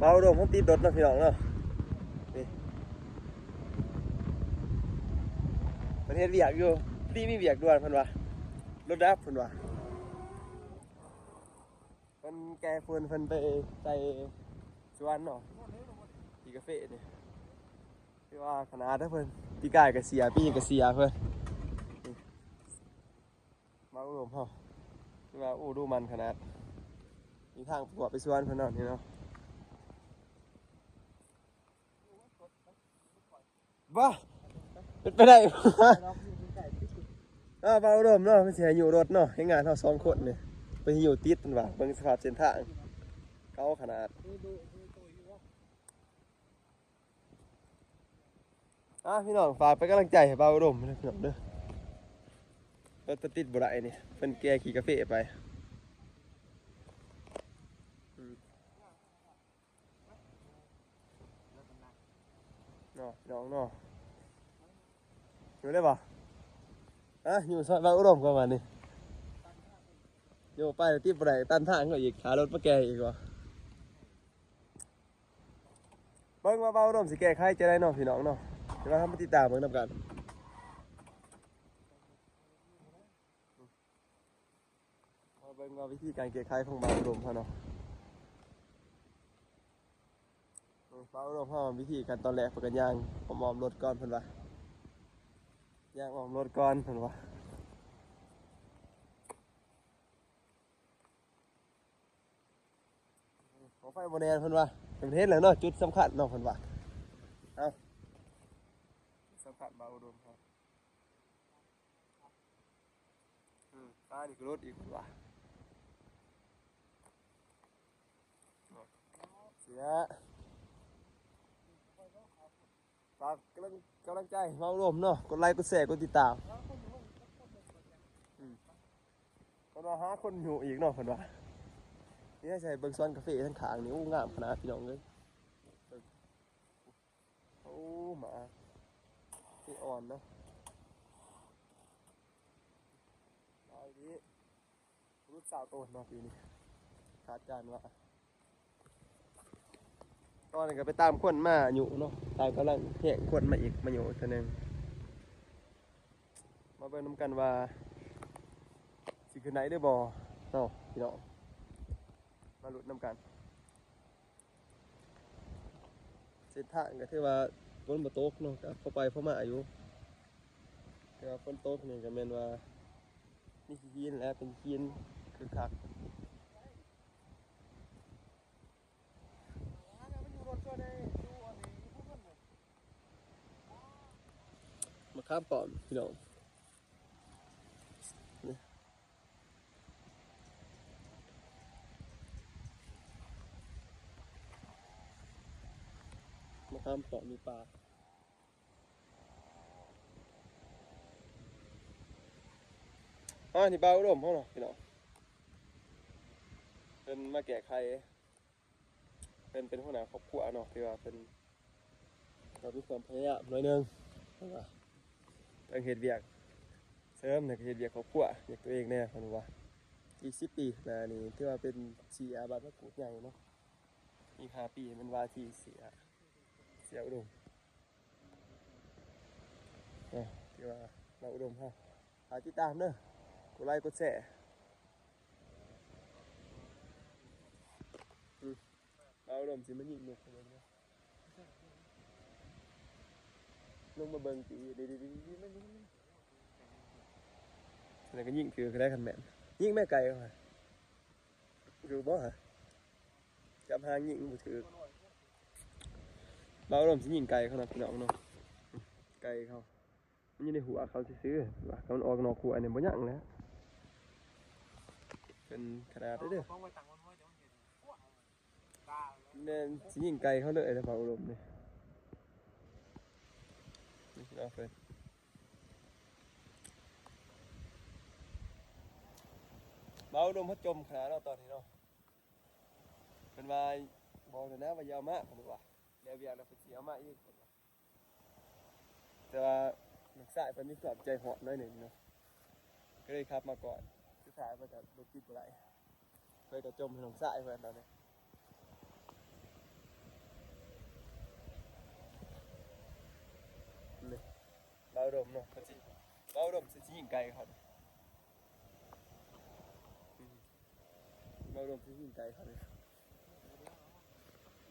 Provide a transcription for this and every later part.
ເບົາອຸດົມເພິ່ນຕິດລົດເນາະ ພີ່ນ້ອງເນາະ. ນີ້ ເພິ່ນເຮັດວຽກຢູ່ ພໍດີມີວຽກດ່ວນເພິ່ນວ່າ ລົດດັບເພິ່ນວ່າ. ເພິ່ນແກ່ຝຸ່ນ ເພິ່ນໄປໃສ່ສວນເນາະ ກິນກາເຟນີ້. ຄືວ່າຂະໜາດເດີເພິ່ນ ປີກາຍກະເສຍ ປີນີ້ກະເສຍເພິ່ນ. ນີ້ ມາອຸດົມເຮົາ ຄືວ່າ ໂອ້ ດຸໝັ່ນຂະໜາດ ມີທາງປະກອບໄປສວນເພິ່ນເນາະ ນີ້ເນາະ. ບໍ່ ເປັນໄປໄດ້ ເອີ ເບົາອຸດົມເນາະ ເພິ່ນຊິໃຫ້ຍູ້ລົດເນາະ ແຮງງານເຮົາສອງຄົນນີ້ ເພິ່ນຊິຍູ້ຕິດເພິ່ນວ່າ. ເບິ່ງສະພາບເສັ້ນທາງເກົ່າຂະໜາດ. ອ່າ ພີ່ນ້ອງ ຝາກເປັນກຳລັງໃຈໃຫ້ເບົາອຸດົມເດີ ພີ່ນ້ອງເດີ. ລົດເພິ່ນຕິດບໍ່ໄດ້ນີ້ ເພິ່ນແກ່ຂີ້ກາເຟໄປ. ອືມ ເນາະ ພີ່ນ້ອງເນາະ ຢູ່ໄດ້ບໍ່? ຮະ ຢູ່ຊອຍເບົາອຸດົມກ່ອນບາດນີ້. ຢູ່ໄປຕິດບໍ່ໄດ້ ຕັນທາງເຂົາອີກ ຫາລົດມາແກ່ອີກບໍ່? ເບິ່ງວ່າເບົາອຸດົມຊິແກ້ໄຂຈັ່ງໃດເນາະ ພີ່ນ້ອງເນາະ. ດຽວເຮົາມາຕິດຕາມເບິ່ງນຳກັນ. ມາເບິ່ງວ່າວິທີການແກ້ໄຂຂອງເບົາອຸດົມເຮົາເນາະ. ເບົາອຸດົມເຮົາ ວິທີການຕອນແລກ ເພິ່ນກະຍ່າງອ້ອມໆລົດກ່ອນເພິ່ນວ່າ ຍ່າງອ້ອມລົດກ່ອນເພິ່ນວ່າ. ຂອງໄຟບໍ່ແນ່ນເພິ່ນວ່າ. ເພິ່ນເຫັນແລ້ວເນາະ ຈຸດສຳຄັນເນາະເພິ່ນວ່າ. ເອົ້າ ຈຸດສຳຄັນເບົາອຸດົມເຮົາ. ອືມ ຕານີ້ກະຫຼຸດອີກເພິ່ນວ່າ. ເສຍ ຝາກກຳລັງ ກຳລັງໃຈເບົາອຸດົມເນາະ ກົດໄລ ກົດແຊ ກົດຕິດຕາມ. ອືມ ເພິ່ນວ່າຫາຄົນຢູ່ອີກເນາະເພິ່ນວ່າ. ນີ້ໃຫ້ເບິ່ງສວນກາເຟທາງຂ້າງນີ້ ໂອ້ ງາມຂະໜາດ ພີ່ນ້ອງເອີຍ. ໂອ້ ໝາກເກອ່ອນເນາະ ຫຼາຍດີ. ຫຼຸດຊາວໂຕເນາະປີນີ້ ຄາດການວ່າ. ຕອນນີ້ກະໄປຕາມຄົນມາຢູ່ເນາະ ຕາມກຳລັງແຮງຄົນມາອີກ ມາຢູ່ເທື່ອໜຶ່ງ. ມາເບິ່ງນຳກັນວ່າຊິຂຶ້ນໄດ້ຫຼືບໍ່ເນາະ ພີ່ນ້ອງ ມາລຸ້ນນຳກັນ. ເສັ້ນທາງກະຖືວ່າຝົນບໍ່ຕົກເນາະ ກະພໍໄປພໍມາຢູ່. ແຕ່ວ່າຝົນຕົກນີ້ກະແມ່ນວ່າມີຂີ້ຫີນແຫຼະ ເປັນຂີ້ຫີນຄຶກຄັກ. ມະຂາມປ້ອມ ພີ່ນ້ອງ. ມະຂາມປ້ອມຢູ່ປ່າ. ອ່າ ນີ້ເບົາອຸດົມເຮົາເນາະ ພີ່ນ້ອງ ເພິ່ນມາແກ້ໄຂ. ເພິ່ນເປັນຫົວໜ້າຄອບຄົວເນາະ ຖືວ່າເພິ່ນກະມີຄວາມພະຍາຍາມໜ້ອຍໜຶ່ງ ເພິ່ນວ່າ ທັງເຮັດວຽກເສີມ ແລ້ວກະເຮັດວຽກຄອບຄົວ ວຽກຕົວເອງແດ່ ເພິ່ນວ່າ. ອີກສິບປີຂ້າງໜ້ານີ້ ຖືວ່າເປັນເສຍບ້ານໝາກກູດໃຫຍ່ເນາະ. ອີກຫ້າປີແມ່ນວ່າທີ່ເສຍ ເສຍອຸດົມເນາະ. ຖືວ່າເບົາອຸດົມເຮົາ ຝາກຕິດຕາມເດີ ກົດໄລ ກົດແຊ. ອືມ ເບົາອຸດົມຊິມາຍິງນົກໃຫ້ເບິ່ງເດີ. ລົງມາເບິ່ງຕີ ດີໆໆໆ ແລ້ວກະຍິງຖືກໄດ້ຄັນແມ່ນ. ຍິງແມ່ໄກ່ເຂົາ ຖືກບໍ່ຫະ? ຈັບຫາງຍິງບໍ່ຖືກ. ເບົາອຸດົມຊິຍິງໄກ່ເຂົາເນາະ ພີ່ນ້ອງເນາະ. ໄກ່ເຂົາ ມັນຢູ່ໃນຮົ້ວເຂົາຊື່ໆ ວ່າຄັນມັນອອກນອກຮົ້ວນີ້ບໍ່ຍັງແລ້ວ. ເປັນຂະໜາດເດີ ແມ່ນຊິຍິງໄກ່ເຂົາເລີຍແຫຼະ ເບົາອຸດົມນີ້. ນີ້ພີ່ນ້ອງເພິ່ນ ເບົາອຸດົມເພິ່ນຈົ່ມຂະໜາດເນາະ ຕອນນີ້ເນາະ. ເພິ່ນວ່າ ບອກແລ້ວນະວ່າຢ່າເອົາມາ ເພິ່ນວ່າ ແລ້ວວຽກແລ້ວເພິ່ນຊິເອົາມາອີກ ເພິ່ນວ່າ. ແຕ່ວ່ານ້ອງຊາຍເພິ່ນມີຄວາມໃຈຮ້ອນໜ້ອຍໜຶ່ງເນາະ ກະເລີຍຂັບມາກ່ອນ. ສຸດທ້າຍເພິ່ນກະລົດຕິດບໍ່ໄດ້ ເພິ່ນກະຈົ່ມໃຫ້ນ້ອງຊາຍເພິ່ນຕອນນີ້. ມເນາະ ເພິ່ນຊິ ເວົ້າອຸດົມຊິຍິງໄກເຂົາ ເວົ້າອຸດົມຊິຍິງໄກເຂົາ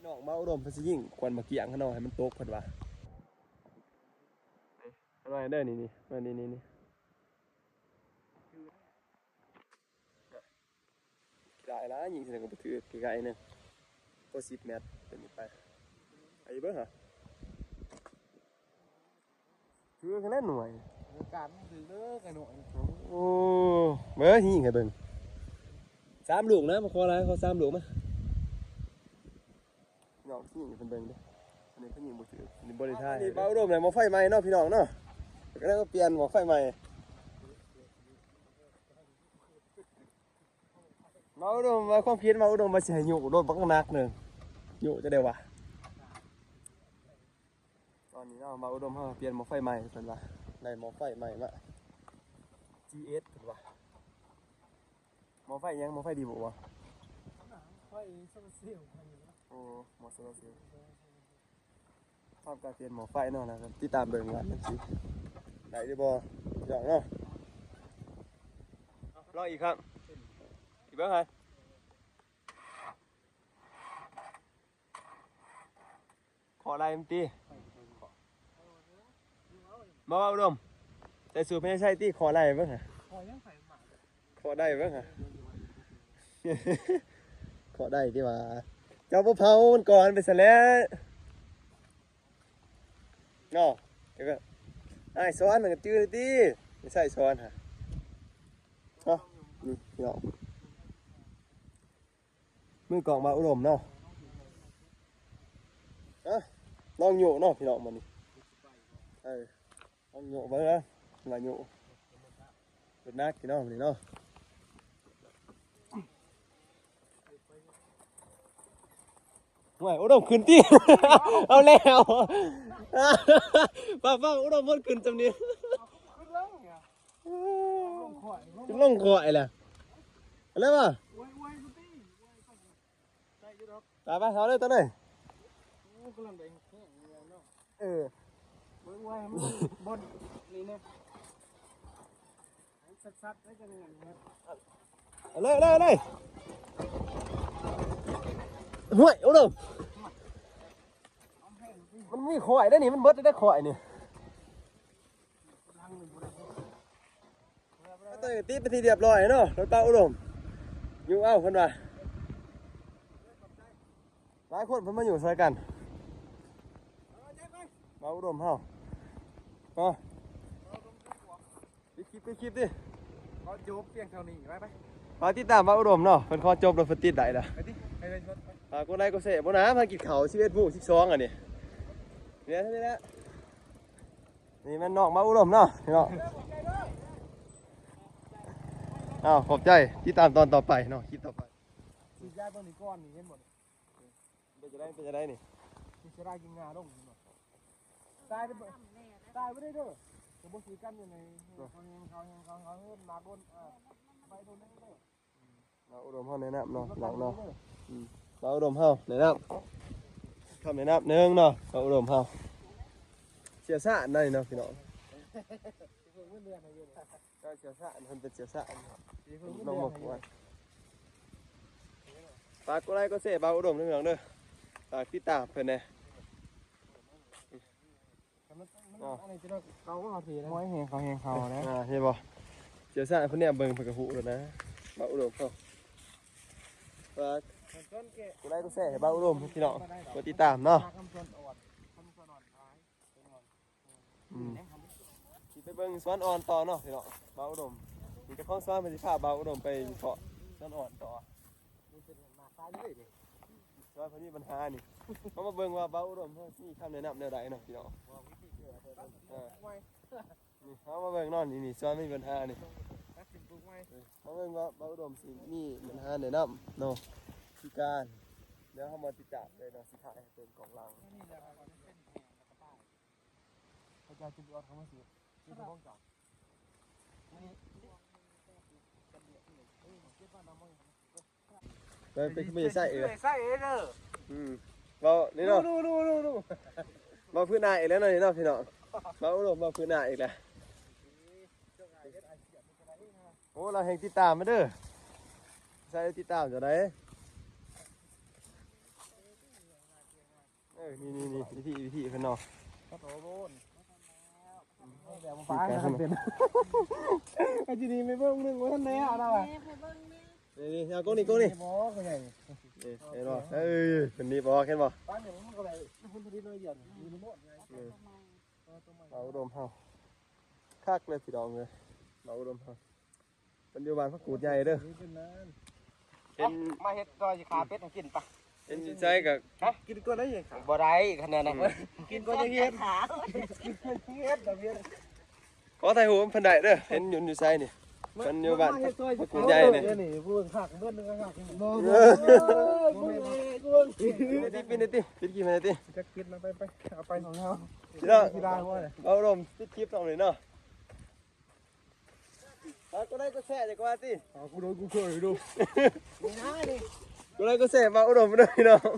ນ້ອງເວົ້າອຸດົມເພິ່ນຊິຍິງກວນໝາກກ້ຽງເນາະ ໃຫ້ມັນຕົກ ເພິ່ນວ່າ ເອົາໄວ້ເດີ ນີ້ໆ ມານີ້ໆ ນີ້. ໄດ້ລະ ຍິງເທົ່າໃດກໍບໍ່ຖືກ ໄກໆໜຶ່ງ ພໍສິບແມັດ ເປັນໄປ ໄປເບິ່ງຫາ ຖືກແລ້ວໜ່ວຍ ການມັນຖືກເດີໄກໜ່ວຍ ໂອ້ ເບິ່ງ ຍິງໃຫ້ເບິ່ງ ສາມລູກນະ ມາຂໍຫຼາຍ ຂໍສາມລູກມາ. ນ້ອງຊິຍິງໃຫ້ເພິ່ນເບິ່ງເດ້ ອັນນີ້ເພິ່ນຍິງບໍ່ຖືກ ອັນນີ້ບໍ່ໄດ້ຖ່າຍ ອັນນີ້ເບົາອຸດົມໄດ້ໝໍ້ໄຟໃໝ່ເນາະພີ່ນ້ອງເນາະ ກໍເລີຍມາປ່ຽນໝໍ້ໄຟໃໝ່ ເບົາອຸດົມວ່າ ຄວາມຄິດເບົາອຸດົມວ່າຊິໃຫ້ຍຸໂດດບັກໜັກໜຶ່ງ ຍຸຈະໄດ້ວ່າ ຕອນນີ້ເນາະ ເບົາອຸດົມເຮົາປ່ຽນໝໍ້ໄຟໃໝ່ ເພິ່ນວ່າໄດ້ໝໍ້ໄຟໃໝ່ມາ ຈີເອັສ ເພິ່ນວ່າ ໝໍ້ໄຟຫຍັງ ໝໍ້ໄຟດີບຸບໍ່ ໄຟໂຊລາເຊວ ໂອ້ ໝໍ້ໂຊລາເຊວ ພາບການປ່ຽນໝໍ້ໄຟເນາະ ແລ້ວກໍຕິດຕາມເບິ່ງວ່າມັນຊິໄດ້ຫຼືບໍ່ ພີ່ນ້ອງເນາະ ລອງອີກຄັ້ງ ອີກເບິ່ງໃຫ້ ຂໍໄລ່ມັນຕິ ມາເວົ້າອຸດົມ ໃສ່ສູດພະຍາໄຊຕິ ຂໍໄລ່ເບິ່ງຫາ ຂໍໄດ້ເບິ່ງຫາ ຂໍໄດ້ຕິວ່າ ເຈົ້າບໍ່ເຜົາມັນກ່ອນໄປຊັ້ນແຫຼະ ເນາະ ອ້າຍສອນມັນກໍຈື່ຕິ ໄປໃສ່ສອນຫາ ເນາະ ນີ້ພີ່ນ້ອງ ມືກ້ອງເບົາອຸດົມເນາະ ອະ ລອງໂຍກເນາະພີ່ນ້ອງ ມື້ນີ້ ເອີ ລອງໂຍກເບິ່ງນະ ວ່າໂຍກ ເປັນໜັກພີ່ນ້ອງມື້ນີ້ເນາະ ຫ້ວຍ ອຸດົມຂຶ້ນຕິ ເອົາແລ້ວ ປ້າໆ ອຸດົມເພິ່ນຂຶ້ນຊ່ຳນີ້ ຂຶ້ນເລີຍ ຈະລົງຂ້ອຍແຫຼະ ເອົາແລ້ວບໍ່ ໄປໆ ເອົາເລີຍ ຕອນນີ້ ໂອ້ ກຳລັງໄດ້ແຮງເນາະ ເອີ ໂອ້ຍ ໂອ້ຍ ໃຫ້ມັນບົນນີ້ນະ ໃຫ້ຊັດໆ ໄດ້ຈັງຫວະນີ້ນະ ເອົາເລີຍ ເອົາເລີຍ ເອົາເລີຍ ຫ້ວຍ ໂອ້ໂຫ ມັນມີຂ້ອຍໄດ໋ນີ້ ມັນເບິດໄດ້ຂ້ອຍນີ້ ເອົາຕົວນີ້ຕິດເປັນທີ່ຮຽບຮ້ອຍເນາະ ລົດປ້າອຸດົມ ຢູ່ເອົາເພິ່ນວ່າ ຫຼາຍຄົນເພິ່ນມາຢູ່ຊ່ອຍກັນ ປ້າອຸດົມເຮົາ ເນາະ ປິດຄລິບ ປິດຄລິບຕິ ຂໍຈົບພຽງເທົ່ານີ້ ໄປ ໄປ ຝາກຕິດຕາມປ້າອຸດົມເນາະ ເພິ່ນຂໍຈົບແລ້ວ ເພິ່ນຕິດໄດ້ລະ ໄປຕິ ໄປເລີຍ ຝາກກົດໄລກົດແຊ ບໍ່ນາ ພາກິນເຂົ້າ ສິບເອັດໂມງສິບສອງ ອັນນີ້ ນີ້ແຫຼະ ນີ້ແຫຼະ ນີ້ແມ່ນນ້ອງມາອຸດົມເນາະ ພີ່ນ້ອງ ອ້າວ ຂອບໃຈ ຕິດຕາມຕອນຕໍ່ໄປເນາະ ຄລິບຕໍ່ໄປ ສີດຢາຕົວນີ້ກ່ອນນີ້ ເຫັນບໍ່ນີ້ ເປັນຈັ່ງໃດ ເປັນຈັ່ງໃດນີ້ ມີສະລາຍກິນງາລົງ ເຫັນບໍ່ ຕາຍໄດ້ບໍ່ ຕາຍບໍ່ໄດ້ເດີ ກໍບໍ່ສີດກັນຢູ່ໃນ ເນາະ ເຂົາແຮງ ເຂົາແຮງ ເຂົາ ເຂົາເອີ້ນມາດົນ ເອີ ໄປໂດນແລ້ວເດີ ມາອຸດົມເຮົາແນະນຳເນາະ ພີ່ນ້ອງເນາະ ອືມ ມາອຸດົມເຮົາແນະນຳ ຄຳແນະນຳໜຶ່ງເນາະ ມາອຸດົມເຮົາ ຊ່ຽວຊານໄດ໋ເນາະ ພີ່ນ້ອງ ເຈົ້າຊ່ຽວຊານ ເພິ່ນເປັນຊ່ຽວຊານ ນ້ອງມາກວດ ຝາກກົດໄລກົດແຊ ບ່າວອຸດົມເດີ ພີ່ນ້ອງເດີ ຝາກຕິດຕາມເພິ່ນແດ່ ເຂົາກໍເອົາເທນະ ຫ້ວຍ ແຮງເຂົາ ແຮງເຂົານະ ອ່າ ເຫັນບໍ່ ຊ່ຽວຊານເພິ່ນແນມເບິ່ງເພິ່ນກໍຮູ້ແລ້ວນະ ບ່າວອຸດົມເຮົາ ຝາກກົດໄລກົດແຊໃຫ້ບ່າວອຸດົມ ພີ່ນ້ອງ ກົດຕິດຕາມເນາະ ອືມ ຊິໄປເບິ່ງສວນອ່ອນຕໍ່ເນາະ ພີ່ນ້ອງ ບ່າວອຸດົມ ມີເຈົ້າຂອງສວນເພິ່ນຊິພາບ່າວອຸດົມໄປເຄາະສວນອ່ອນຕໍ່ ສວນເພິ່ນມີບັນຫານີ້ ເຮົາມາເບິ່ງວ່າບ່າວອຸດົມເຮົາຊິມີຄຳແນະນຳແນວໃດເນາະ ພີ່ນ້ອງ ເອີ ນີ້ເຮົາມາເບິ່ງເນາະ ນີ້ ນີ້ສວນມີບັນຫານີ້ ເອີ ມາເບິ່ງວ່າບ່າວອຸດົມຊິມີບັນຫາແນະນຳເນາະ ຄືການ ດຽວເຮົາມາຕິດຕາມເລີຍເນາະ ຊິຖ່າຍໃຫ້ເບິ່ງກ້ອງຫຼັງ. ພະເຈົ້າຈຸດຍອດເຂົາມາຊິ ຊິເຂົາບ້ອງເຈົ້າ ໄປ ໄປ ໄປໃສ່ເອີ ໃສ່ເອີເດີ ອືມ ເວົ້ານີ້ເນາະ ເວົ້າພື້ນອາຍອີກແລ້ວເນາະ ພີ່ນ້ອງ ເວົ້າ ເວົ້າພື້ນອາຍອີກແລ້ວ โอ้ ลาวแฮ่งติดตามมาเด้อ ใส่ติดตามเจ้าใด เออ นี่ๆๆ วิธี วิธีเพิ่นเนาะ โอ้โห แบบ ปากันเป็น ไอ้ทีนี้ไม่เบิ่งหนึ่งว่าท่านแน่เอาหน่อย นี่ๆ เอากล้องนี่ กล้องนี่ บ่ก็ใหญ่ เออ เห็นบ่ เออ เพิ่นนี่บ่ เห็นบ่ ปานนี้มันก็ได้ มันพอดีหน่อยเดียว มีรีโมทไง เออ บ่าวอุดมเฮา คักเลยพี่น้องเอ้ย บ่าวอุดมเฮา เพิ่นอยู่บ้านผักกูดใหญ่เด้อ เห็น มาเฮ็ดซอยสิขาเป็ดให้กินปะ เห็นอยู่ไสก็ ฮะ กินก่อนได้ยังครับ บ่ได้ขนาดนั้น กินก่อนยังเฮ็ด กินก่อนยังเฮ็ดแบบนี้ ขอถ่ายรูปเพิ่นได้เด้อ เห็นอยู่ อยู่ไสนี่ เพิ่นอยู่บ้านผักกูดใหญ่นี่ นี่ ผู้คักเบิ่งก็คัก บ่ เออ บ่ บ่ ปิดนี่ติ ปิดคลิปให้ติ จักปิดนะ ไป ไป เอาไปของเฮา พี่น้อง สิได้บ่เนี่ย บ่าวอุดม ปิดคลิปตรงนี้เนาะ ฝากกดไลค์กดแชร์ดีกว่าติ เอากูโดนกูเคยดู กดไลค์กดแชร์บ่าวอุดมเด้อพี่น้อง